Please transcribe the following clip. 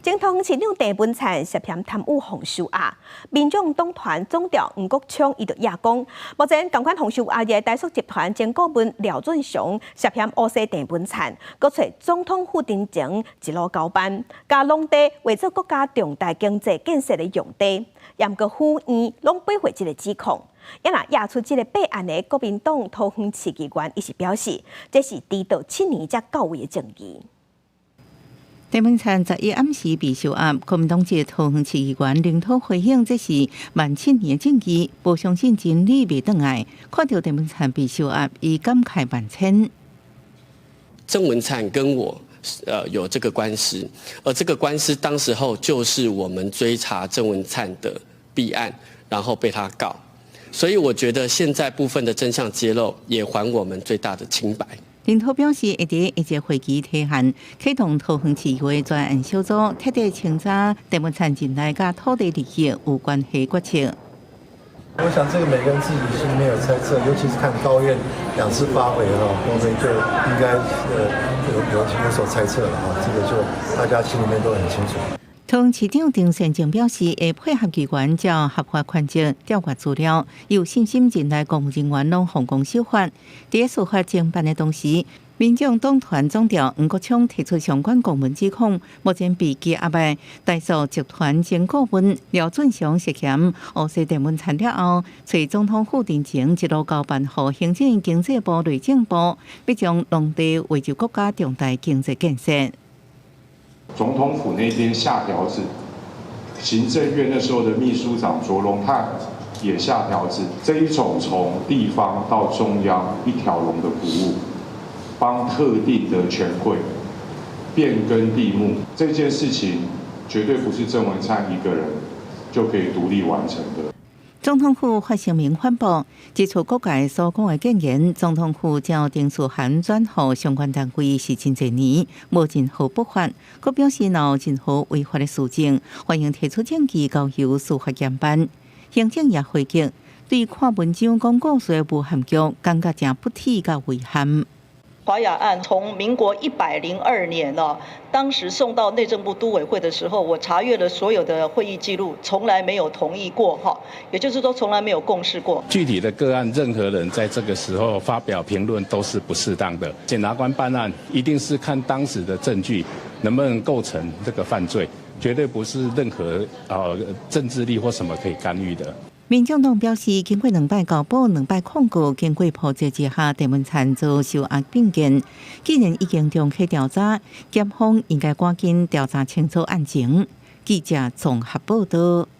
前桃園市長鄭文燦涉嫌貪污予收押，民眾黨團總召黃國昌伊就也講，目前仝款予收押的台塑集團前顧問廖俊雄涉嫌烏紗鄭文燦，閣揣總統府陣前一路交辦，共農地劃做國家重大經濟建設的用地，毋過府院攏駁回這个指控。也若提出這个弊案的國民黨桃園市議員，伊是表示，這是遲到7年才到位的證據。鄭文燦11暗時被收押，國民黨籍桃園市議員林濤回應：這是慢七年的證據，無相信真理袂轉來。看著鄭文燦被收押，伊感慨萬千。鄭文燦跟我有這個官司，而這個官司當時候就是我們追查鄭文燦的弊案，然後被他告，所以我覺得現在部分的真相揭露，也還我們最大的清白。林濤表示，會佇下一會期提案啟動桃園市議會專案小組，徹底清查鄭文燦任內佮土地利益有關係決策。我想這個每個人自己心裡面有猜測，尤其是看高院兩次發回哈，我們就應該有所猜測了哈，這個就大家心裡面都很清楚。桃園市長張善政表示，會配合機關照合法權責調閱資料，有信心任內公務人員攏奉公守法。佇司法偵辦的同時，民眾黨團總召黃國昌提出相關公文指控，目前被羈押的台塑集團前顧問廖俊雄涉嫌烏紗鄭文燦了後，揣總統府陣前一路交辦予行政經濟部內政部，欲將農地劃入國家重大經濟建設。總統府那邊下條子，行政院那時候的秘書長卓榮泰也下條子，這一種從地方到中央一條龍的服務，幫特定的權貴變更地目，這件事情絕對不是鄭文燦一個人就可以獨立完成的。總統府發聲明反駁，指出各界所講的建言，總統府將定書函轉予相關單位是真濟年，無任何不法。閣表示若有任何違法的事證，歡迎提出證據交由司法檢辦。行政也回擊，對看文章講故事的無限局，感覺誠不體佮遺憾。華雅案從民國102年呢，當時送到內政部都委會的時候，我查閱了所有的會議記錄，從來沒有同意過哈，也就是說從來沒有共識過。具體的個案，任何人在這個時候發表評論都是不適當的。檢察官辦案一定是看當時的證據能不能構成這個犯罪，絕對不是任何政治力或什麼可以干預的。民眾黨表示，經過兩擺交保、兩擺控告，經過波折之下，鄭文燦遭收押並見。既然已經重啟調查，檢方應該趕緊調查清楚案情。記者綜合報道。